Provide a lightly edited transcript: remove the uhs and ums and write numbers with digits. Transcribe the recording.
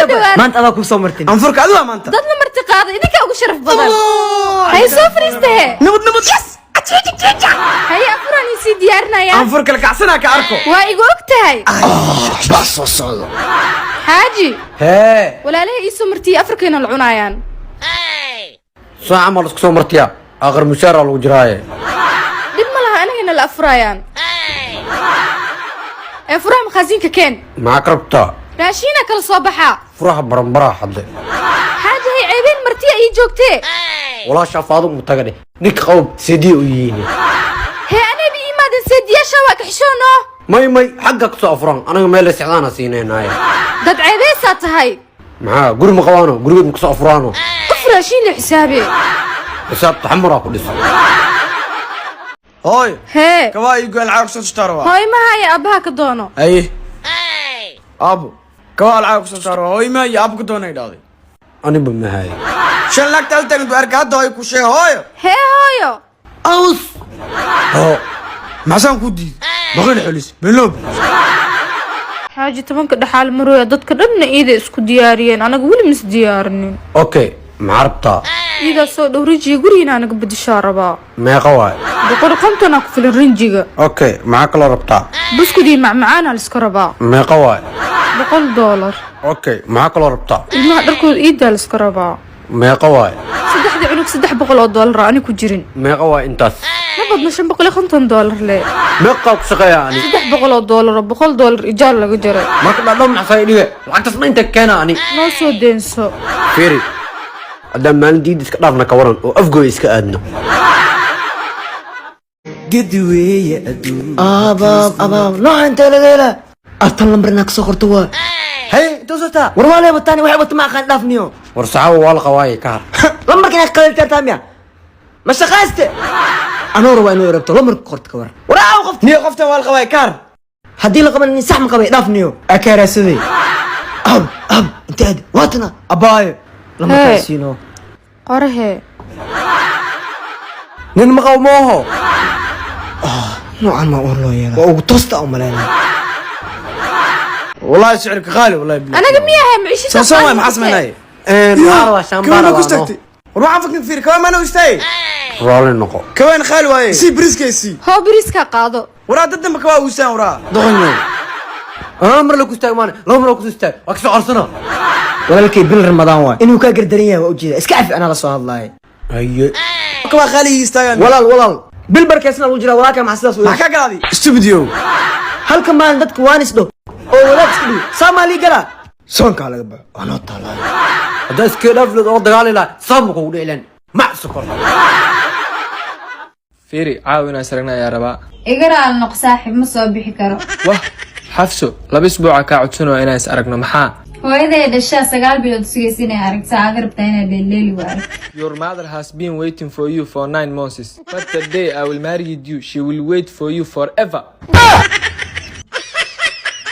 Dhawaada. Maanta adaa kuu soo martin. Anfurka adiga maanta. Dadna marti qaada idinkaa ugu sharaf badan. Hay, soo fariistahe. Nabad, nabad, yes. Haye, afuraan isii diyaarinaya. Anfurka la kacsanaa ka arko. Waa igu og tahay. Baa soo socdo. Xaaji. Hee. Walaalaha ii soo martiyey afurkayna la cunaayaan. Soo camal isku soo martiya, aqar mushaaraa lagu jiraaye. Dhib ma laha, anagana la afuraayaan. Ee furaha makhaasiinka keen. Maxaa ka rabtaa? Raashiina kala soo baxaa. Furaha baranbaraa hadde. Xaaji, hay ceebeen, martiya ii joogtee. Walaasha faadu mu taga dheh, ninka qabo seediya u yihiin. Hee, anayba ii imaadeen, seediyaasha waa kaxishoono. May, may, xagga kasoo afuran, anaga meel socdaana siinaynaye. Dad ceebeysaa tahay. Maxaa, guri ma qabaano? Gurigood ma kasoo afuraano? Qof raashiin la xisaabe. Xisaabta xamuraa ku dhisan. Hooy. Hee. Kabaa ii goyn, lacag kusoo saaro waa. Hooy mahaya, aabbaha ka doono. Haye, aabo, kabaa lacag kusoo saaro. Hooy ma iyo aabo ka doonay dhahday. Aniba mahaye. Shan lacagta hal taagan arka hadda, hooy ku sheega, hooyo. Hee, hooyo. Aws. Hoo. Maxsaan ku diiday? Baqil xolis biloob. Xaaji, 10-ka dhexaal marooya, dadka dhanna iiday isku diyaariyeen, anaga weli mis diyaarinin. Okay, maxaa rabtaa? Iidaa soo dhow, rinjiga gurigiina anaga bedishaa rabaa. Meeqa waay? 150-aa ku filan rinjiga. Okay, maxaa kaloo rabtaa? Buskud iyo macmacaanaa liska rabaa. Meeqa waay? $100. Okay, maxaa kaloo rabtaa? Ilmaha dharkooda iidaa liska rabaa. Meeqa waay? Saddexda cunug $300, ani ku jirin. Meeqa waay intaas? Ma badno, $550 le. Meeqaa ku shaqeeya ani? $300 oo $100 ijaar laga jaray. Marka dhadho maxsaa dhige, lacagtaas dhan inta keena ani? Noo soo deenso. Fiiri, haddaan maalin diid iska dhaafna ka waran oo afgooy iska aadno? Gedi weeye adduun. Abaab, abaab, nooca intee laga helaa? Artan lambar inaa kasoo qorto waa. Haye, intoo sotaa. War waa lee wataan, waxay wata ma aqaan, dhaafniyo. War saxaaba waa la qabaaye, ka har. Lambarka inaad qalin miya? Ma shaqayste? Anoo rabaa inuu rabto lambarka qorto, ka war. War aaw qof. Niyo, qoftan waa la qabay, kaar. Haddii la qaban sax ma qabay, dhaafniyo. Akaarasaday. Ab ab, inta aad waatana. Abaayo. Lambarkaa Hey. siino. Qorahee. Nin ma qabo mooho. Noocan ma uur loo yeelaa? Waa ugu toosta u maleynaa. Wallahi sicirka qaali, wallahi billahi. Anaga miyaha maciishada? Soo soo waay, maxaa sameynay? Waxaa rabaa shaambaa. Kawaan ku rabaa. istaagtay. War waxaan fakin fiir, kawaan maana u istaagay. Raalli noqo. Kawaan qaali waaye, si briskay si. Hoo, biriiskaa qaado. Waraa, dad dambe kawaa uusaan, waraa. Doqonyo, anaa mar la ku istaag maane, laba mar la ku istaag, waa kasoo codsana. Walaalkay, bil Ramadaan waay, inuu kaa gardaran yahay waa ujeeda, iska cafi, anaa la soo hadlaaya. Haye. Kawaa qaali istaagaan. Walaal, walaal, bil barkeesna lagu jiraa, walaalkaa maxaa sidaas u maxaa ka galaaday, studio? Halka maalin dadka waan isdho oo wadaad iska dhigo soomaali galaa, soonkaa laga baxo, waa noo taalaa. Haddaa iskee dhaafleed oo dagaali lahaa, saama kugu dhici lahayn mac sokor. Fiiri, caawa inaan saragna ayaa rabaa. Iga raal noq saaxiib, ma soo bixi karo. Wah, Xafso, 2 isbuuca kaa codsanoo inaan is aragno, maxaa? Hooyaday dhashaa 9 bilood sugaysa inay aragto, aaga rabtaa inaad dheeldheeli waayo. Your mother has been waiting for you for 9 months, but the day I will marry you, she will wait for you forever.